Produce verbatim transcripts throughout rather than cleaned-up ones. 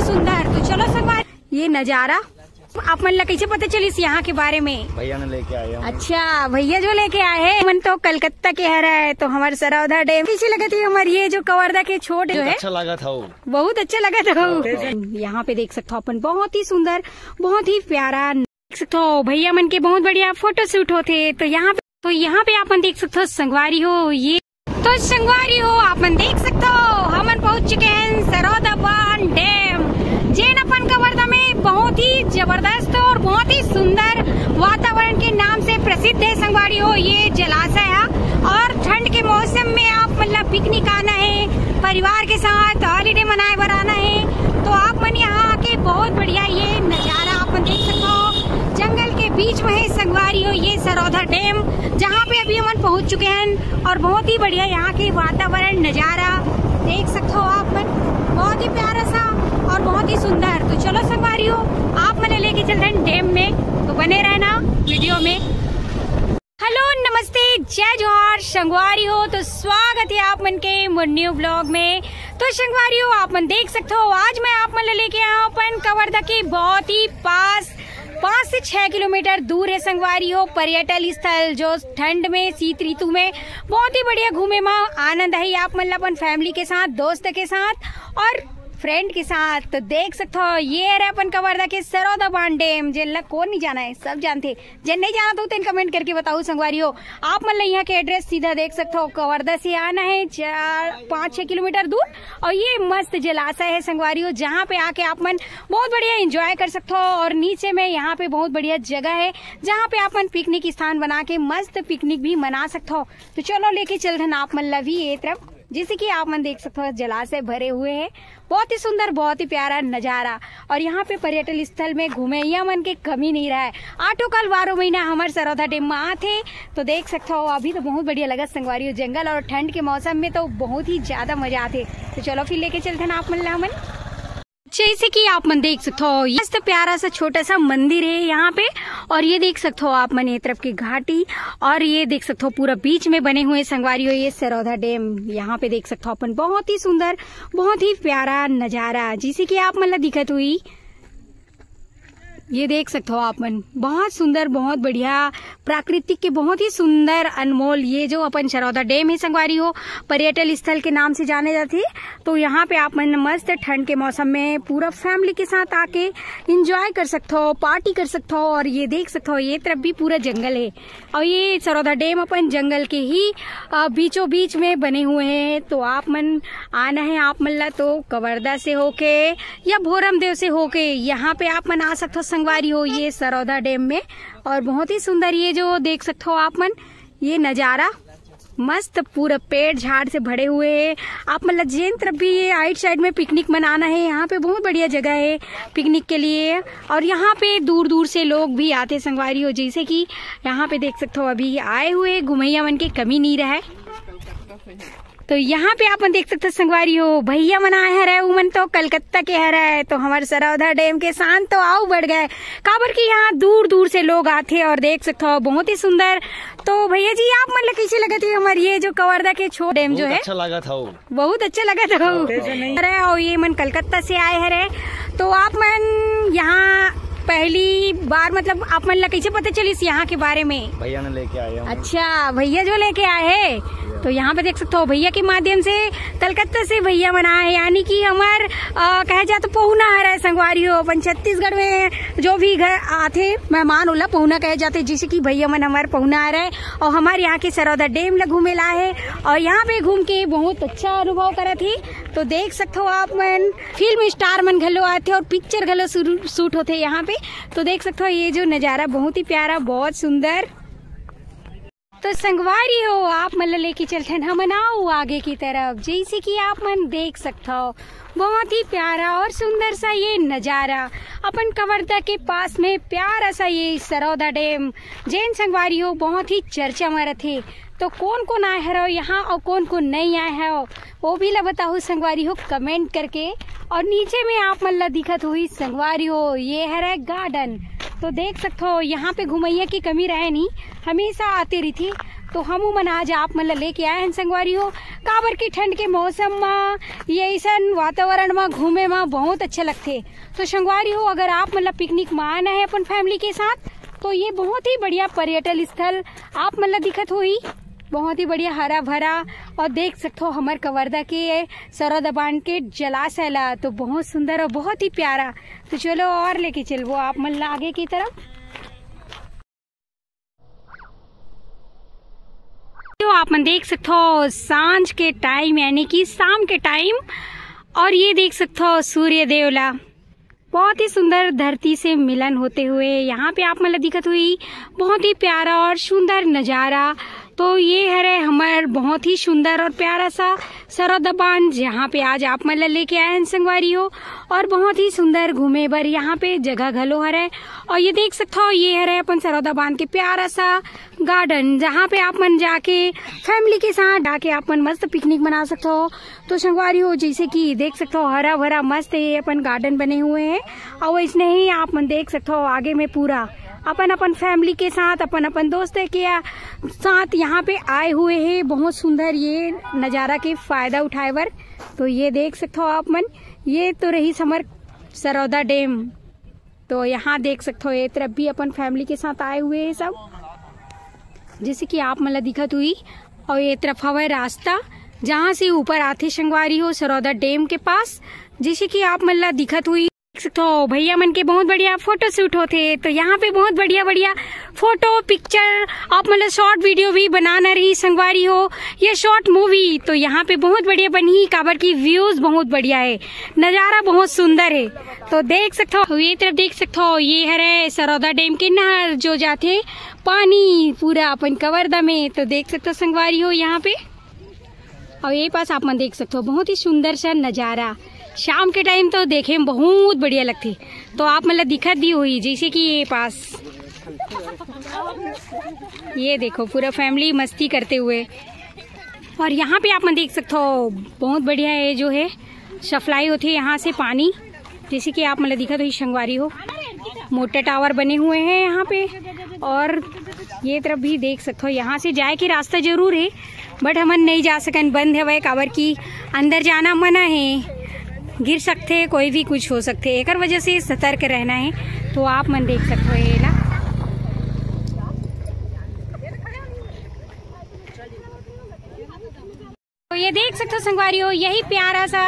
सुंदर। तो चलो संगवारी, ये नजारा आप मन ला कैसे पता चलिस यहाँ के बारे में? भैया ने लेके आए हम। अच्छा, भैया जो लेके आए हैं, मन तो कलकत्ता के हरय, तो हमर सरौधा डैम कैसे लगत हे हमर ये जो कवर्धा के छोड़ जो बहुत है? अच्छा लगा था वो। बहुत अच्छा लगा था वो। हाँ। यहाँ पे देख सकथो अपन, बहुत ही सुंदर, बहुत ही प्यारा। देख सकथो भैया मन के बहुत बढ़िया फोटो शूट होथे। तो यहाँ पे, तो यहाँ पे आप मन देख सकथो संगवारी हो, ये तो संगवारी हो, आप मन देख सकथो, हमन पहुंच चुके हैं सरौदा बांध डैम, जेन अपन कवर्धा में बहुत ही जबरदस्त और बहुत ही सुंदर वातावरण के नाम से प्रसिद्ध है संगवारी हो ये जलाशय है। और ठंड के मौसम में आप मतलब पिकनिक आना है, परिवार के साथ हॉलीडे मनाए बर आना है, तो आप मन यहाँ आके बहुत बढ़िया ये नजारा आप मन देख सकथो। जंगल के बीच में है संगवारी हो ये सरौधा डैम, जहाँ पे अभी हमन पहुँच चुके हैं। और बहुत ही बढ़िया यहाँ के वातावरण नजारा देख सकथो आप मन, बहुत ही प्यारा सा और बहुत ही सुंदर। तो चलो संगवारी हो, आप मन लेके चलते हैं डैम में, तो बने रहना वीडियो में। हेलो, नमस्ते, जय जोहार संगवारी हो। तो स्वागत है आप मन के मोर न्यू ब्लॉग में। तो संगवारी हो, आप मन देख सकते हो, आज मैं आप मन ले लेके आया हूँ अपन कवर्धा के बहुत ही पास, पाँच से छह किलोमीटर दूर है संगवारी हो पर्यटन स्थल, जो ठंड में, शीत ऋतु में बहुत ही बढ़िया घूमे मा आनंद है। आप मन ला अपन फैमिली के साथ, दोस्त के साथ और फ्रेंड के साथ। तो देख सकते हो, ये रहे अपन कवर्धा के सरौदा बांध डैम, जेन ला कौन नहीं जाना है, सब जानते। जेन नहीं जाना तो तेन कमेंट करके बताओ संगवारी हो। आप मन ला यहाँ के एड्रेस सीधा देख सकते हो, कवर्धा से आना है चार पाँच छः किलोमीटर दूर, और ये मस्त जलाशय है संगवारी हो, जहाँ पे आके आप मन बहुत बढ़िया एंजॉय कर सकते हो। और नीचे में यहाँ पे बहुत बढ़िया जगह है, जहाँ पे आप मन पिकनिक स्थान बना के मस्त पिकनिक भी मना सकते हो। तो चलो लेके चलथन आप मन ला भी ये तरफ, जैसे कि आप मन देख सकते हो जलाशय भरे हुए हैं, बहुत ही सुंदर, बहुत ही प्यारा नजारा। और यहाँ पे पर्यटन स्थल में घूमैया मन के कमी नहीं रहा है। आठों काल बारह महीना हमर सरौधा डैम में आथे, तो देख सकते हो अभी तो बहुत बढ़िया लगा संगवारी हो जंगल, और ठंड के मौसम में तो बहुत ही ज्यादा मजा आथे। तो चलो फिर लेके चलथन आप मन ला हमन। जैसे कि आप मन देख सकते हो, ये मस्त प्यारा सा छोटा सा मंदिर है यहाँ पे, और ये देख सकते हो आप मन ये तरफ की घाटी, और ये देख सकते हो पूरा बीच में बने हुए संगवारी हो ये सरौधा डैम। यहाँ पे देख सकते हो अपन बहुत ही सुंदर, बहुत ही प्यारा नजारा, जैसे कि आप मन ला दिखत हुई। ये देख सकते हो आप मन, बहुत सुंदर, बहुत बढ़िया, प्राकृतिक के बहुत ही सुंदर अनमोल ये जो अपन सरौधा डैम है संगवारी हो, पर्यटन स्थल के नाम से जाने जाते। तो यहाँ पे आप मन मस्त ठंड के मौसम में पूरा फैमिली के साथ आके एंजॉय कर सकते हो, पार्टी कर सकते हो। और ये देख सकते हो ये तरफ भी पूरा जंगल है, और ये सरौधा डैम अपन जंगल के ही अ, बीचों बीच में बने हुए हैं। तो आप मन आना है आप मन ला तो कवर्धा से होके या भोरमदेव से होके यहाँ पे आप मन आ सकते हो संगवारी हो ये सरौधा डैम में। और बहुत ही सुंदर ये जो देख सकते हो आप मन ये नजारा, मस्त पूरा पेड़ झाड़ से भरे हुए हैं। आप मन ला जेन तरफ भी ये आइट साइड में पिकनिक मनाना है, यहाँ पे बहुत बढ़िया जगह है पिकनिक के लिए। और यहाँ पे दूर दूर से लोग भी आते संगवारी हो, जैसे कि यहाँ पे देख सकते हो अभी आए हुए घुमैया मन के कमी नहीं रहा है। तो यहाँ पे आप मन देख सकते हो संगवारी हो, भैया मन आए हरे, उमन तो कलकत्ता के हरे, तो हमारे सरौधा डैम के शान तो आऊ बढ़ गए, काबर कि यहाँ दूर दूर से लोग आते और देख सकते हो बहुत ही सुंदर। तो भैया जी आप मन ला कैसे लगत है हमारे ये जो कवर्धा के छोट डैम जो बहुत है? अच्छा लगा था वो। बहुत अच्छा लगा था वो। हाँ। अरे और ये मन कलकत्ता से आए हरे, तो आप मन यहाँ पहली बार मतलब आप मन ला कैसे पता चलिस यहाँ के बारे में? भैया ने लेके आए हम। अच्छा, भैया जो लेके आए हैं, तो यहाँ पे देख सकते हो भैया के माध्यम से कलकत्ता से भैया मन आए, यानी कि हमार अ, कहे जाए तो पहुना आ रहा है संगवारी हो। अपन छत्तीसगढ़ में जो भी घर आथे मेहमान ओला पहुना कहे जाते, जैसे कि भैया मन हमारे पहुना आ रहे और हमारे यहाँ के सरौदा डैम ला घूमे ला है और यहाँ पे घूम के बहुत अच्छा अनुभव करत ही। तो देख सकते हो आप मन फिल्म स्टार मन घलो आथे और पिक्चर घलो शुरू शूट होथे यहाँ पे। तो देख सकते हो ये जो नजारा बहुत ही प्यारा, बहुत सुंदर। तो संगवारी हो, आप मन ला लेके चलथन हमन आऊ आगे की तरफ। जैसे कि आप मन देख सकते हो बहुत ही प्यारा और सुंदर सा ये नजारा अपन कवर्धा के पास में प्यारा सा ये सरौदा डैम, जेन संगवारी हो बहुत ही चर्चा में रथे। तो कौन कौन आए हरो यहाँ और कौन कौन नहीं आए हो, वो भी ला बताहू संगवारी हो कमेंट करके। और नीचे में आप मन ला दिखत हुई संगवारी हो ये हरे गार्डन। तो देख सकते हो यहाँ पे घुमैया की कमी रहे नहीं, हमेशा आते रही थी। तो हम मन आज आप मन ला लेके आए हन संगवारी हो, काबर की ठंड के मौसम मा ये ऐसन वातावरण मा घूमे मा बहुत अच्छा लगथे। तो संगवारी हो, अगर आप मन ला पिकनिक मा आना है अपन फैमिली के साथ, तो ये बहुत ही बढ़िया पर्यटन स्थल आप मन ला दिखत होही। बहुत ही बढ़िया हरा भरा, और देख सकथो हमर कवर्धा के सरौदा बांध के जलाशय ला, तो बहुत सुंदर और बहुत ही प्यारा। तो चलो और लेके चलबो आप मन ला आगे की तरफ। तो आप मन देख सकथो सांझ के टाइम, यानी कि शाम के टाइम, और ये देख सकथो सूर्य देव ला, बहुत ही सुंदर धरती से मिलन होते हुए यहाँ पे आप मन ला दिखत हुई। बहुत ही प्यारा और सुंदर नजारा। तो ये हरे हमर बहुत ही सुंदर और प्यारा सा सरौदा बांध, जहाँ पे आज आप मन ला लेके आए हैं संगवारी हो। और बहुत ही सुंदर घूमे बर यहाँ पे जगह घलो हरे। और ये देख सकथो, ये हरे अपन सरौदा बांध के प्यारा सा गार्डन, जहाँ पे आप मन जाके फैमिली के साथ जाके आप मन मस्त पिकनिक मना सकथो। तो संगवारी हो, जैसे कि देख सकथो, हरा भरा मस्त ये अपन गार्डन बने हुए हैं। और वैसने ही आप मन देख सकथो, आगे में पूरा अपन अपन फैमिली के साथ, अपन अपन दोस्त के साथ यहाँ पे आए हुए हैं बहुत सुंदर ये नज़ारा के फायदा उठाए बर। तो ये देख सकथो आप मन, ये तो रही हमर सरौदा डैम। तो यहाँ देख सकथो, ये तरफ भी अपन फैमिली के साथ आए हुए हैं सब, जैसे कि आप मन ला दिखत हुई। और ये तरफ हवे रास्ता, जहाँ से ऊपर आथे संगवारी हो सरौदा डैम के पास, जैसे कि आप मन ला दिखत हुई। देख सकथो भैया मन के बहुत बढ़िया फोटो शूट होथे। तो यहाँ पे बहुत बढ़िया बढ़िया फोटो पिक्चर आप मन ला शॉर्ट वीडियो भी बनाना रही संगवारी हो, ये शॉर्ट मूवी। तो यहाँ पे बहुत बढ़िया बनही, काबर की व्यूज बहुत बढ़िया है, नज़ारा बहुत सुंदर है। तो देख सकथो, ये तरफ देख सकथो, ये हरे सरौदा डैम के नहर जो जाथे पानी पूरा अपन कवर्धा में। तो देख सकथो संगवारी हो यहाँ पे, और ये पास आप मन देख सकथो, बहुत ही सुंदर सा नज़ारा। शाम के टाइम तो देखे में बहुत बढ़िया लगथे। तो आप मन ला दिखत भी होही, जैसे कि ये पास, ये देखो पूरा फैमिली मस्ती करते हुए। और यहाँ पे आप मन देख सकथो, बहुत बढ़िया है जो है सप्लाई होथे यहाँ से पानी, जैसे कि आप मन ला दिखत होही संगवारी हो, मोटर टावर बने हुए हैं यहाँ पे। और ये तरफ भी देख सकथो, यहाँ से जाए के रास्ता जरूर है, बट हमन नहीं जा सकन, बंद हवय, काबर कि अंदर जाना मना है, गिर सकथे, कोई भी कुछ हो सकथे, एकर वजह से सतर्क रहना है। तो आप मन देख सकथो ये ला। तो ये देख सकथो संगवारी हो, यही प्यारा सा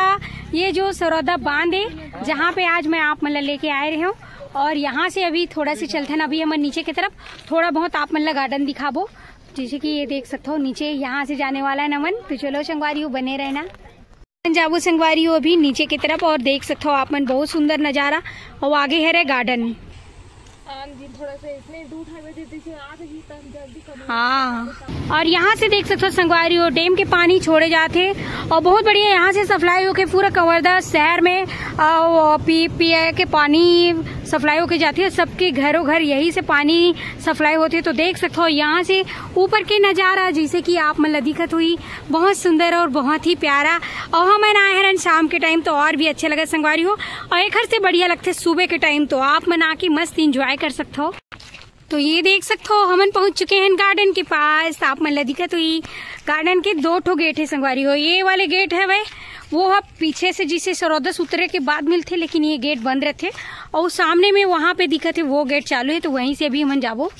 ये जो सरौदा बांध है, जहाँ पे आज मैं आप मन ला लेके आए रहे हूँ। और यहाँ से अभी थोड़ा सा चलथन, अभी हमन नीचे की तरफ थोड़ा बहुत आप मन ला गार्डन दिखाबो। जैसे कि ये देख सकथो नीचे यहाँ से जाने वाला है नमन, तो चलो संगवारी हो बने रहना। जाबो संगवारी हो अभी नीचे की तरफ और देख सकथो आप मन बहुत सुंदर नज़ारा। और आगे हरे गार्डन। हाँ, और यहाँ से देख सकथो संगवारी हो डैम के पानी छोड़े जाथे और बहुत बढ़िया यहाँ से सप्लाई होके पूरा कवर्धा शहर में, आ, वो पी पिए के पानी सप्लाई होके जाथे, सबके घरों घर यही से पानी सप्लाई होथे। तो देख सकथो यहाँ से ऊपर के नज़ारा, जैसे कि आप मन ला दिखत हुई, बहुत सुंदर और बहुत ही प्यारा। और हमन आए हरन शाम के टाइम, तो और भी अच्छा लगा संगवारी हो। और एखर से बढ़िया लगथे सुबह के टाइम, तो आप मन आके मस्त एंजॉय कर सकथो। तो ये देख सकथो, हमन पहुंच चुके हैं गार्डन के पास। आप मन ला दिखत हुई, गार्डन के दो ठो गेट है संगवारी हो। ये वाले गेट हवे, वो ह पीछे से जिसे सरौदस उतरे के बाद मिलथे, लेकिन ये गेट बंद रहथे। और सामने में वहाँ पे दिखत है, वो गेट चालू है, तो वहीं से अभी हमन जाबो।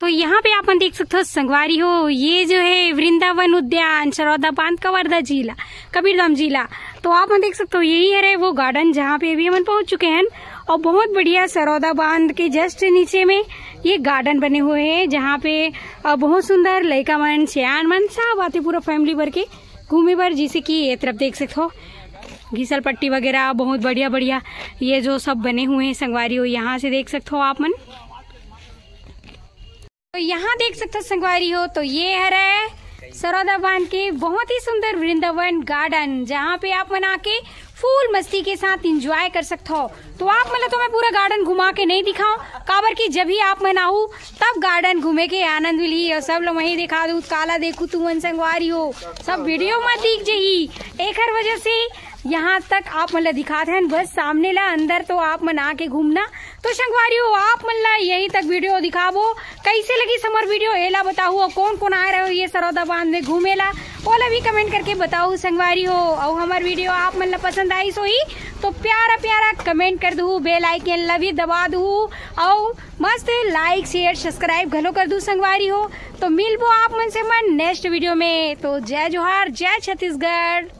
तो यहाँ पे आप मन देख सकथो संगवारी हो, ये जो है वृंदावन उद्यान, सरौदा बांध, कवर्धा जिला, कबीरधाम जिला। तो आप मन देख सकथो, यही हरे वो गार्डन, जहाँ पे अभी हमन पहुँच चुके हैं। और बहुत बढ़िया सरौदा बांध के जस्ट नीचे में ये गार्डन बने हुए हैं, जहाँ पे, अ, बहुत सुंदर लइका मन, सियान मन सब आथे पूरा फैमिली भर के घूमे बर। जैसे कि ये तरफ देख सकथो, घिसल पट्टी वगैरह बहुत बढ़िया बढ़िया ये जो सब बने हुए हैं संगवारी हो, यहाँ से देख सकथो आप मन। तो यहाँ देख सकथो संगवारी हो, तो ये हरे सरौदा बांध के बहुत ही सुंदर वृंदावन गार्डन, जहाँ पे आप मन आके फुल मस्ती के साथ एंजॉय कर सकथो। तो आप मन ला तो मैं पूरा गार्डन घुमा के नहीं दिखाऊं, काबर कि जब ही आप मन आहू तब गार्डन घूमे के आनंद मिलही। और सब ला वहीं दिखा दूं, काला देखू तुमन संगवारी हो, सब वीडियो में दिख जही। एकर वजह से यहाँ तक आप मन ला दिखात हन, बस सामने ला, अंदर तो आप मन आके घूमना, तो संगवारी हो, आप मन ला यहीं तक वीडियो दिखाबो। कैसे लगिस हमर वीडियो, एला बताहू। अउ कौन कौन आए रहे हो ये सरौदा बांध में घूमे ला, ओला भी कमेंट करके बताहू संगवारी हो। अउ हमर वीडियो आप मन ला पसंद आइस होही तो प्यारा प्यारा कमेंट कर दू, बेल आइकन ला भी दबा दू, अउ मस्त लाइक शेयर सब्सक्राइब घलो कर दू संगवारी हो। तो मिलबो आप मन से मन नेक्स्ट वीडियो में। तो जय जोहार, जय छत्तीसगढ़।